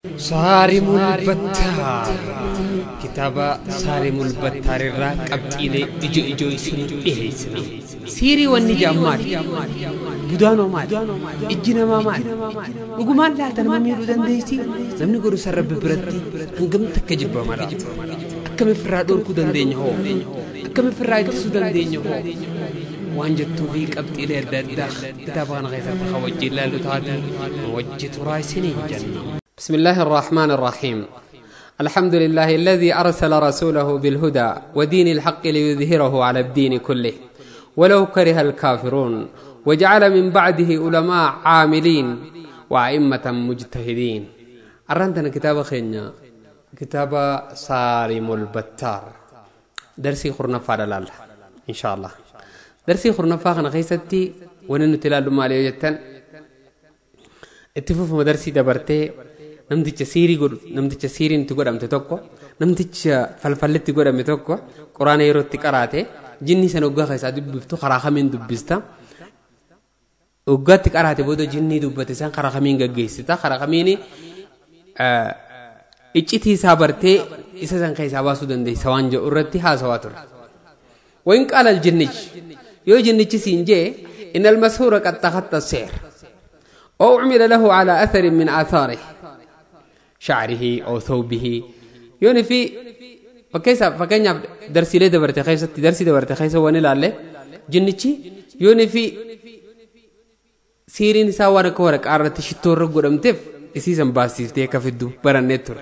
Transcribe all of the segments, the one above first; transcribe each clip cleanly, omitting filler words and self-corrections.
Saarimul Battaar kitaaba Saarimul Battaar irraa qabxiilee ijoo ijoo isinii dhiheessina. Siirii wanni jedhan maali? Budaanoo maali? Ijji namaa maali? Dhugumaan laata nama miidhuu dandeessi? Namni godhu san Rabbi biratti hangam takka jibbama laata? Akkam ofirraa dhorkuu dandeenya hoo? Akkam ofirraa ittisuu dandeenya hoo? Waan jettuu fi qabxiilee adda addaa kitaaba kana keessatti kan wajjin ilaallu taate wajji turaa isiniin jenna. بسم الله الرحمن الرحيم. الحمد لله الذي أرسل رسوله بالهدى ودين الحق ليظهره على الدين كله ولو كره الكافرون، وجعل من بعده علماء عاملين وأئمة مجتهدين. أرنتنا كتاب خينا كتاب صارم البتار درسي خرنفا دلال إن شاء الله. درسي خرنفا خنا خيستي ونن تلال مالي جتن اتفوف مدرسي دبرتي namticha siirii godhu, namticha siiriin itti godhamte tokko, namticha falfallitti godhame tokko quraana yeroo itti qaraate jinni sana hoggaa keessaa dubbiftu karaa kamiin dubbista? Hoggaatti qaraate booda jinni dubbate san karaa kamiin gaggeessita? Karaa kamiin iccitii isaa bartee isa san keessaa baasuu dandeessa waan jedhu irratti haasawaa ture. Wayin qaala aljinnich yoo jinnichi siin jee إن المسحور قد تخطى السحر أو عمل له على أثر من آثاره شعره أو ثوبه. يوني في فكيسا فكينيا درسي لي دبرت خيسة درسي دبرت خيسة واني لالي جنتي يوني في سيرين ساوار كورك عرت شتور قدام تف إسيسن باسيف تيكا في الدو برانيتور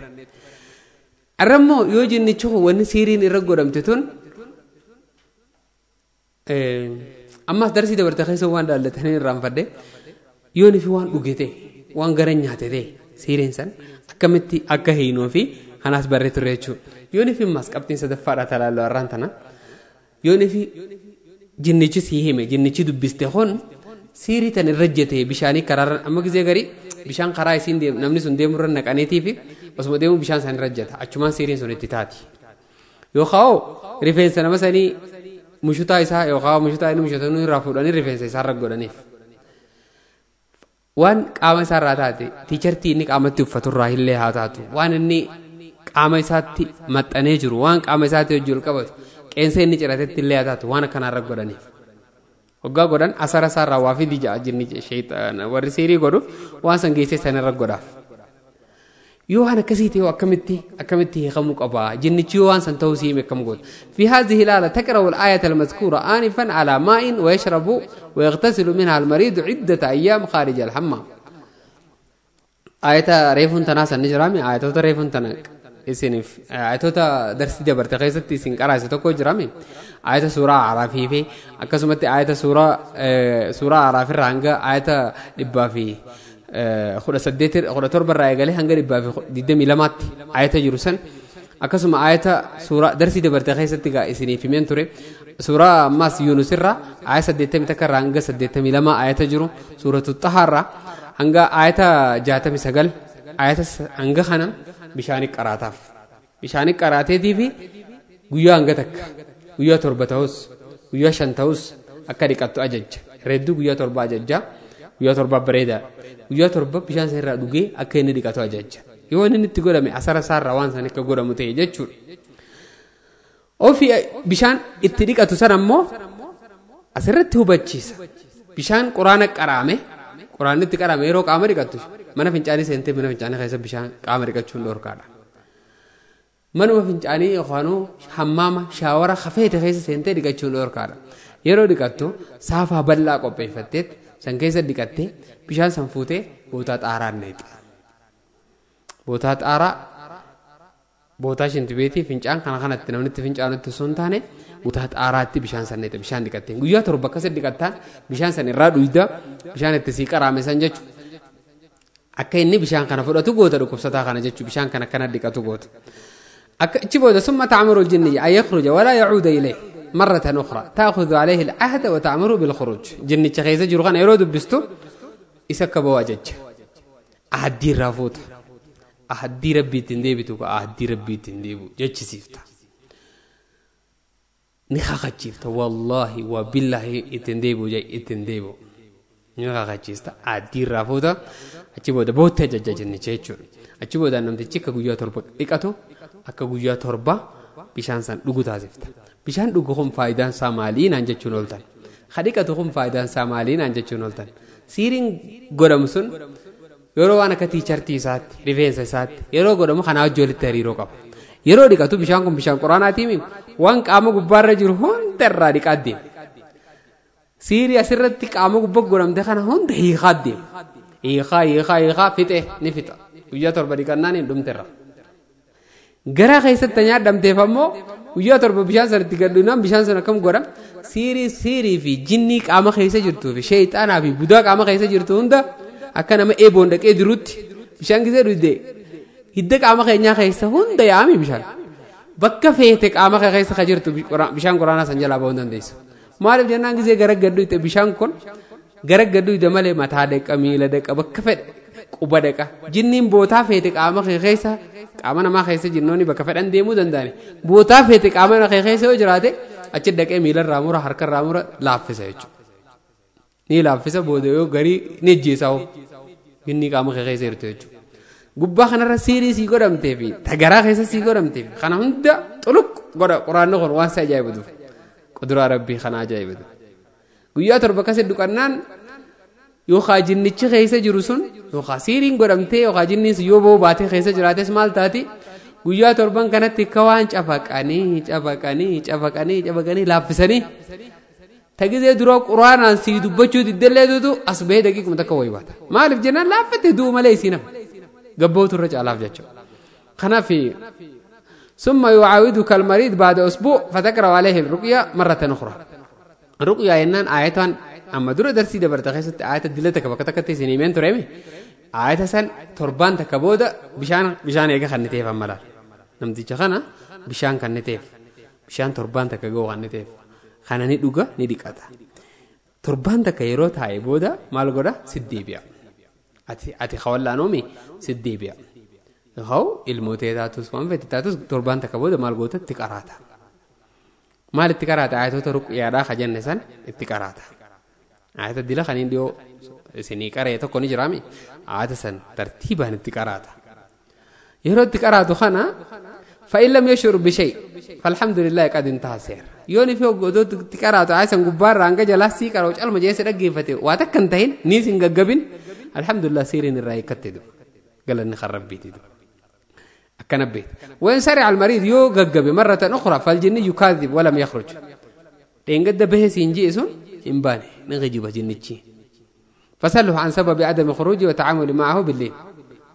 الرمو يو جنتي واني سيرين الرقدام تتون. أما درسي دبرت خيسة وان لالي تهنين رانفده يوني في وان أوجته وان غرنياته سيرين سن akkamitti akka hiinuu fi kanaas barree turre jechuudha. Yooni fi ammas qabxiin sadaffaadha talaallu har'aan tana. Yooni fi jinnichi sii hime jinnichi dubbiste kun siirii tan irra jette bishaanii karaarra amma gizee garii bishaan karaa isiin deemu namni sun deemurra naqaneetii fi osuma deemu bishaan san irra jetta achumaan siiriin sun itti taati. Yookaan rifeensa nama sanii mushutaa isaa yookaan mushutaa inni mushutanuu irraa fuudhanii rifeensa isaarra godhaniif. Waan qaama isaarraa taate tiichartii inni qaamatti uffaturraa illee haa taatu waan inni qaama isaatti maxxanee jiru waan qaama isaatti hojii ol qabatu qeensa inni ciratetti illee haa taatu waan akkanaarra godhaniif. Hoggaa godhan asara isaarraa waa fidi ja'a jinni sheexana warri siirii godhu waan san geessee sanarra godhaaf. Yoo waan akkasii ta'e akkamitti hiikamuu qaba jinnichi yoo waan san ta'uu sii hime akkam goota. في هذه الآلة تقرأ الآية المذكورة آنفا على ماء ويشرب ويغتسل منها المريض عدة أيام خارج الحمام. آية ريفون تناسا نجرامي آية ريفون تنك إسنف آية درس دبرت خيستي سنقرأ ستوكو جرامي آية سورة عرافي في أكسمت آية سورة عرافي رانجا آية لبا في 18 irraa eegalee hanga 222tti ayata jiru san akkasuma ayata suuraa darsii dabarte keessatti gaa isiniif himeen ture suuraa ammaas Yuunus irraa ayata 81 irraa hanga 82 ayata jiru suuratu Xahaa irraa hanga ayata 69 ayata hanga kana bishaanii qaraataaf bishaanii qaraateetii fi guyyaa hanga takka guyyaa 7 ta'us guyyaa 5 ta'us akka dhiqattu ajajja reedduu guyyaa 7 ajajja guyyaa 7 bareeda guyyaa 7 bishaan san irraa dhugee akka inni dhiqatu ajajja yoo inni itti godhame asara isaarraa waan san akka godhamu ta'e jechuudha. Ofii bishaan itti dhiqatu san ammoo asirratti hubachiisa. Bishaan quraana qaraame quraanni itti qarame yeroo qaama dhiqattu mana fincaanii seentee mana fincaanii keessa bishaan qaama dhiqachuun dhorkaadha. Manuma fincaanii yookaan hammaama shaawara hafeete keessa seentee dhiqachuun dhorkaadha. Yeroo dhiqattu saafaa bal'aa qopheeffatteet san keessa dhiqattee bishaan san fuutee bootaa xaaraan neexa. Bootaa xaaraa bootaa shintibeetii fincaan kana kanatti namni itti fincaanutti osoo hin taane bootaa xaaraatti bishaan san neexa bishaan dhiqattee guyyaa 7 akkasitti dhiqattaan bishaan san irraa dhuyda bishaan itti sii qaraame san jechuudha. Akka inni bishaan kana fudhatu goota dhukkubsataa kana jechuudha bishaan kana akkana dhiqatu goota. Akka ichi booda summa ta'muru al-jinni an yakhruja walaa yacuuda ilayhi مرة أخرى تأخذ عليه العهد وتأمره بالخروج. جنة خيزة جرغان يرود بستو إسكب واجج أهدي رافوت أهدي ربي تنديبتو أهدي ربي تنديبو جج سيفتا نخاخ سيفتا والله وبالله اتنديبو جاي اتنديبو Ni kakachiista addii irraa fuuta achi booda boottee ajajja jinnicha jechuudha. Achi booda namtichi akka guyyaa 7 dhiqatu akka guyyaa 7 bishaan san dhugu taasifta. Bishaan dhugu kun faayidaan isaa maalii naan jechuun ooltan. Ka dhiqatu kun faayidaan isaa maalii naan jechuun ooltan. Siiriin godhamu sun yeroo waan akka tiichartii isaatti rifeensa isaatti yeroo godhamu kanaa wajji walitti hariiroo qaba. Yeroo dhiqatu bishaan kun bishaan quraanaatiin waan qaama gubbaarra jiru hunda irraa dhiqaa deema. Siirii asirratti qaama gubbaa godhamte kana hunda hiikaa deema. Hiikaa hiikaa hiikaa fixe ni fixa. Guyyaa 7 dhiqannaan hin dhumterra. Gara keessatti nyaadhamteef ammoo guyyaa 7 bishaan sanatti gadhuunaan bishaan sana akkam godha? Siirii fi jinnii qaama keessa jirtuu fi sheexaanaa fi budaa qaama keessa jirtu hunda akka nama eeboon dhaqee jirutti bishaan gisee dhugde hidda qaama keenyaa keessa hunda yaa'ami bishaan. Bakka feete qaama kee keessa ka jirtu bishaan quraanaa san jalaa ba'uu hin dandeessu. Maaliif jennaan gisee gara gadhu itti bishaan kun gara gadhu itti malee mataa dhaqa miila dhaqa bakka fedhe quba dhaqa jinniin bootaa feete qaama kee keessa qaama namaa keessa jinnoonni bakka fedhan deemuu danda'ani bootaa feete qaama kee keessa yoo jiraate achi dhaqee miilarraa mura harkarraa mura laaffisa jechuudha. Ni laaffisa booda yoo garii ni ejjeesaa hoo jinni qaama kee keessa jirtu jechuudha. Gubbaa kanarra siirii sii godhamtee fi tagaraa keessa sii godhamtee fi kana hunda xuluq godha quraanni kun waan si ajaa'ibatu. Quduraa rabbii kana ajaa'ibatu. Guyyaa 7 akkasii dhuqannaan yookaan jinnichi keessa jiru sun yookaan siiriin godhamtee yookaan jinniin sun yoo ba'uu baatee keessa jiraates maal taati guyyaa 7 kanatti akka waan cafaqanii cafaqanii cafaqanii cafaqanii laaffisanii tagizee dura quraanaan sii dubbachuu diddellee duutu as bahee daqiiquma takka wayii baata. Maaliif jennaan laaffattee du'u malee isii nama gabbootu irra caalaaf jechuudha. Kanaaf ثم يعاودك المريض بعد أسبوع فتقرأ عليه الرقية مرة أخرى. الرقية إنان آيتان أما درو درسي دبرت خيست آية دلتك بكتك سنيمين تريمي آية سن تربان تكبودة بشان بشان إيجا خنتيف أملا نمتي خنا بشان خنتيف بشان تربان تكجو خنتيف خنا ندوجا نديكاتا تربان تكيرو تاي بودا مالغودا سديبيا أتي خولا نومي سديبيا هاو الموتى تاتوس وان فيت تاتوس تربان تكبودا مالغوتا تكاراتا مال تكاراتا آية ترك يا راخ جنسان تكاراتا آية دلا خنين ديو سنيكارة تكوني جرامي آية سن ترتيبا تكاراتا يرو تكاراتو خنا فإن لم يشعر بشيء فالحمد لله قد انتهى السير يوني في وجود تكاراتو آية سن غبار رانجا جلاسي كاروج المجلس رجيفته واتكنتين نيسين جبين الحمد لله سيرين الرأي كتدو قال إني خرب بيتي دو كنبيت. وإن سرع المريض يوقف مرة أخرى فالجني يكاذب ولم يخرج لإن قد به سينجيس إنباني نغجب جنتشي فسأله عن سبب عدم خروجه وتعامل معه بالليل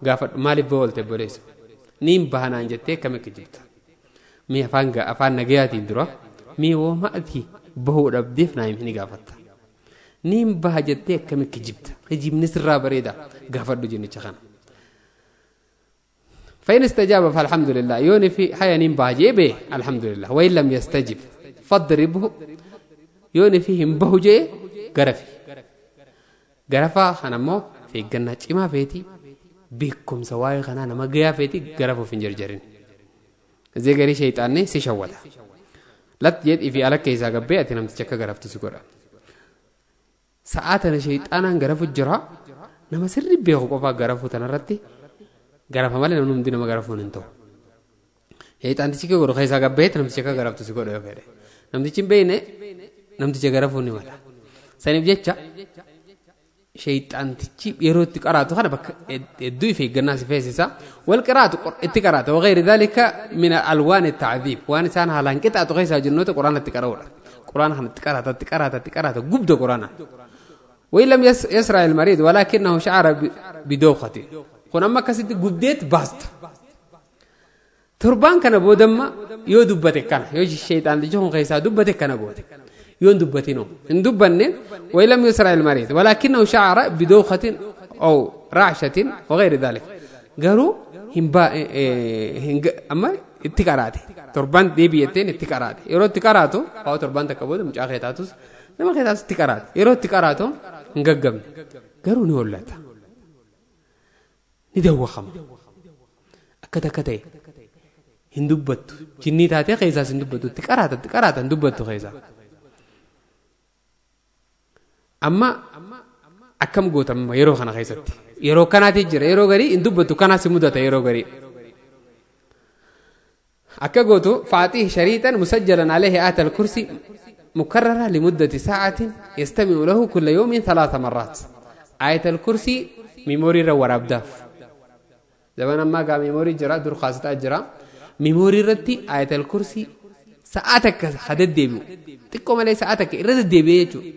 قافل مالي بولت بوليس نيم بهنا جتة كم كجبت مي أفان نجياتي درا مي وما أتي بهو ربديف نايم هني قافلت نيم بها جتة كم كجبت يجيب نسر بريدة قافل جنتشي خان فإن استجاب فالحمد لله يوني في حيا نيم باجي الحمد لله وإن لم يستجب فاضربه يوني فيهم بهجي غرفي غرفا خنمو في الجنة ما فيتي بكم سواي خنا ما جيا فيتي غرفو فنجر جرين زي غري شيطاني سيشولا لات يد في على كيسا غبي اتنم تشك غرفت سكورا ساعات شيطانا غرفو جرا نما سر بيخو قفا غرفو تنرتي غرفة مالي نمنم دينا ما غرفون انتو شيطان تشك غرو خيسا غبي اتنم تشك غرفت سكورا يو فيري نمتي بينه نمتي غرفو ني مالا سنيب جچا شيطان تشي يرو تقراتو خنا بك ادوي في الناس فيسيسا والقراءه التقرات وغير ذلك من الوان التعذيب وان سان هالان قطعه خيسا جنوت قران التقراولا قران خنا تقرات تقرات تقرات غبد قران وإن لم يسرع المريض ولكنه شعر بدوخته كون ما كسيت غبديت باست تربان كان بودما يو دبته كان يو الشيطان دجون خيسا دبته كان بود يون دبتينو إن دبنن ولم يسرع المريض ولكنه شعر بدوخة أو رعشة وغير ذلك قالوا هم أما اتكاراتي تربان ديبيتين اتكاراتي يرو اتكاراتو أو تربان تكبود مش آخيتاتوس لما خيتاتوس اتكارات يرو اتكاراتو نققم قالوا نولتا ندوخم أكتا كتاي هندبتو جني تاتي خيزاس هندبتو اتكاراتا اتكاراتا هندبتو خيزا أما Akkam gootamma yeroo kana keessatti yeroo kanaati jira yeroo garii hin dubbatu kanaas mudata yeroo garii akka gootu faaxii shariixan musajjalan alayhi aatal kursi mukarrara limuddati sa'atin yastami'u lahu kulla yawmin 3 marrat. Aayatal kursi memorii irra waraabdaaf zaman ammaa gaa memorii jira dur khaasitaa jira memorii irratti aayatal kursi sa'a takka hadaddeebi'u xiqqoo malee sa'a takka irra deddeebi'ee jechuudha.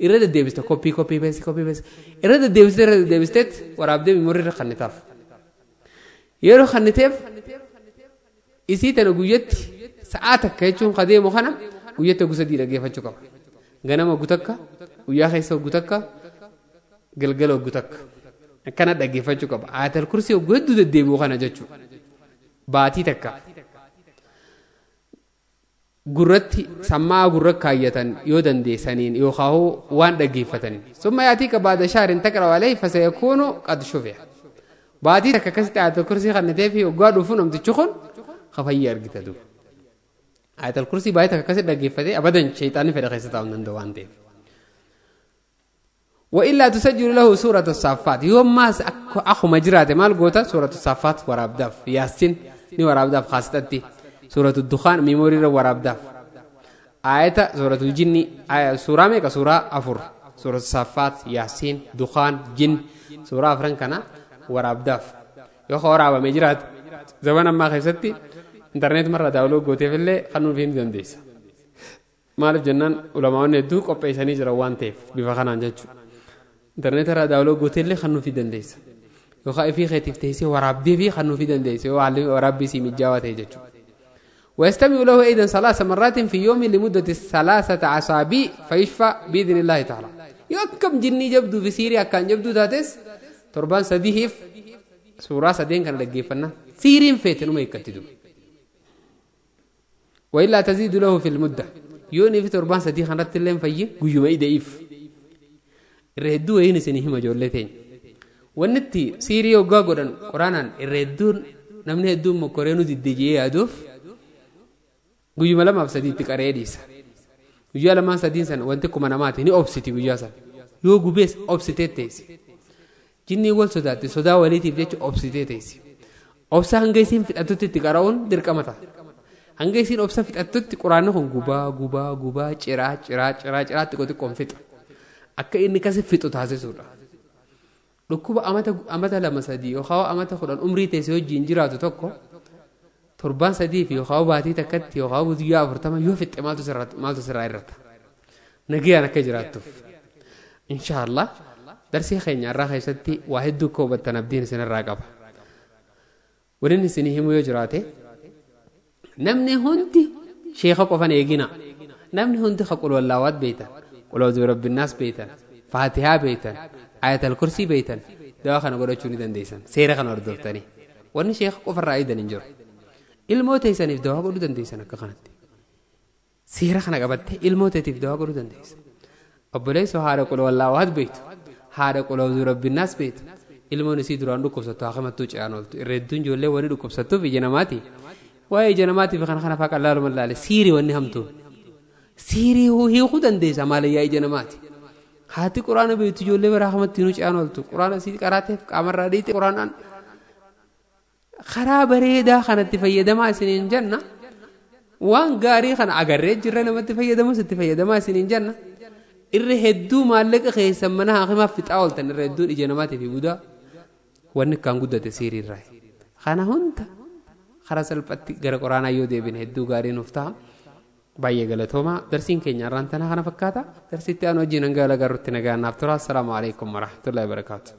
Irra deddeebiste koppii koppii beesi koppii beesi irra deddeebisteet waraabdee memorii irra kannitaaf yeroo kanniteef isii tana guyyatti sa'a takka jechuun kadeemu kana guyyatti gosa sadii dhaggeeffachuu qaba. Ganama gutakka guyyaa keessa gutakka galgala gutakka akkana dhaggeeffachuu qaba. Aayatal kursii hogguu hedduu deddeebi'u kana jechuudha. Baatii takka gurratti sammaa gurra kaayyatan yoo dandeessaniin yookaan waan dhaggeeffataniin. Summa yaatii baada shahrin taqra'u alayhi fasayakuunu qad shufi'a. Baatii takka akkasitti aayatal kursii kannitee fi hoggaa dhufu namtichi kun kafayyi argita duuba. Aayatal kursii baay'ee takka akkasitti dhaggeeffatee abadan sheexaanni fedha keessa taa'uu hin danda'u waan ta'eef. وإلا تسجل له سورة الصافات يوم ما أخو مجرات مال قوتا سورة الصافات ورابداف ياسين ني ورابداف خاصتي سورة الدخان ميموري ورابداف آية سورة الجن آية سورة ميكا سورة أفر سورة الصافات ياسين دخان جن سورة أفرنكنا ورابداف يوخ ورابا مجرات زمان ما خيستي انترنت مرة داولو قوتي في اللي خنون فين دنديس مالف جنان علماء ندو قبيساني جروان تيف بفخنان جتشو انترنت irraa daawloo gooteellee kan nuuf dandeessa yookaan ifii keetiif teessee waraabdee fi kan nuuf dandeessa yoo haalli waraabbii sii mijaawaa ta'e jechuudha. ويستمع له أيضا 3 مرات في يوم لمدة 3 أسابيع فيشفى بإذن الله تعالى. يوكم جني جبدو في سيريا كان جبدو تاتس تربان سديهف سورة سدين كان لقيفنا سيرين فيتن وما يكتدو وإلا تزيد له في المدة يوني في تربان سديه خنرت اللين فيه قيوم إيدئيف irra hedduu wayiin isinii hima ijoollee teenya. Wanni itti siirii hoggaa godhan quraanaan irra hedduun namni hedduun mokkoree nu diddijee yaaduuf guyyuma 2 fi 3 itti qaree dhiisa. Guyyaa 2 3 sana wanti kuma namaati ni obsiti guyyaa sana. Yoo gubees obsitee teessi. Jinni wal sodaatti sodaa waliitiif jecha obsitee teessi. Obsa hanga isiin fixattutti itti qara'uun dirqama ta'a. Hanga isiin obsa fixattutti quraanni kun gubaa gubaa gubaa ciraa ciraa ciraa ciraa xiqqoo xiqqoon fixa. Akka inni kasi fixu taasisuudha. Dhukkuba amata 2 3 yookaan amata 10 umrii teessee wajjin jiraatu tokko torban 3 fi yookaan baatii takkatti yookaan guyyaa 40 yoo fixxe maaltu sirraa irrata. Nagayaan akka jiraattuuf. Inshaallah darsii keenya irraa keessatti waa hedduu akka hubattan abdiin isinirraa qaba. Waliin isinii himuu yoo jiraate namni hundi sheeka qofan eegina. Namni hundi qulwallaawaat beeytan. قل أعوذ برب الناس بيتن فاتحة بيتن آية الكرسي بيتن دواء خنا قدرت دنديسن سيرة خنا أردفتني وأنا شيخ كفر رأي دنجر الموت يسن في دواء قدرت دنديسن كخنتي سيرة خنا قبلت الموت في دواء قدرت دنديسن أبو ليس هذا قل والله واحد بيت هذا قل أعوذ برب الناس بيت المو نسي دران ركوب ستة خمسة توج أنا ردون جوله وني ركوب ستة في جنماتي وأي جنماتي في خنا خنا فاك الله رب الله سيري وني همتو سيري هو هي خدن ديسا مالي يا جنماتي هاتي قرآن بيت جوله ورحمة تنوش أنولتو قرآن سيد قراته قمر راديت قرآن خراب ريدا خنت فيدا ما سنين جنة وان قاري خن أقرر جرنا ما تفيدا ما ستفيدا ما سنين جنة الرهدو مالك خيس منها أخي ما في تاولتن الرهدو الجنماتي في بودا وان كان قدة تسيري الرأي خنا هنت خلاص البت قرأ قرآن يودي بين هدو قاري نفتح baay'ee galatooma darsiin keenya irraan tana kana fakkaata darsiitti aan wajjin hanga alagarrutti nagaan naaf tura. Assalaamu alaikum warahmatullahi wabarakaatu.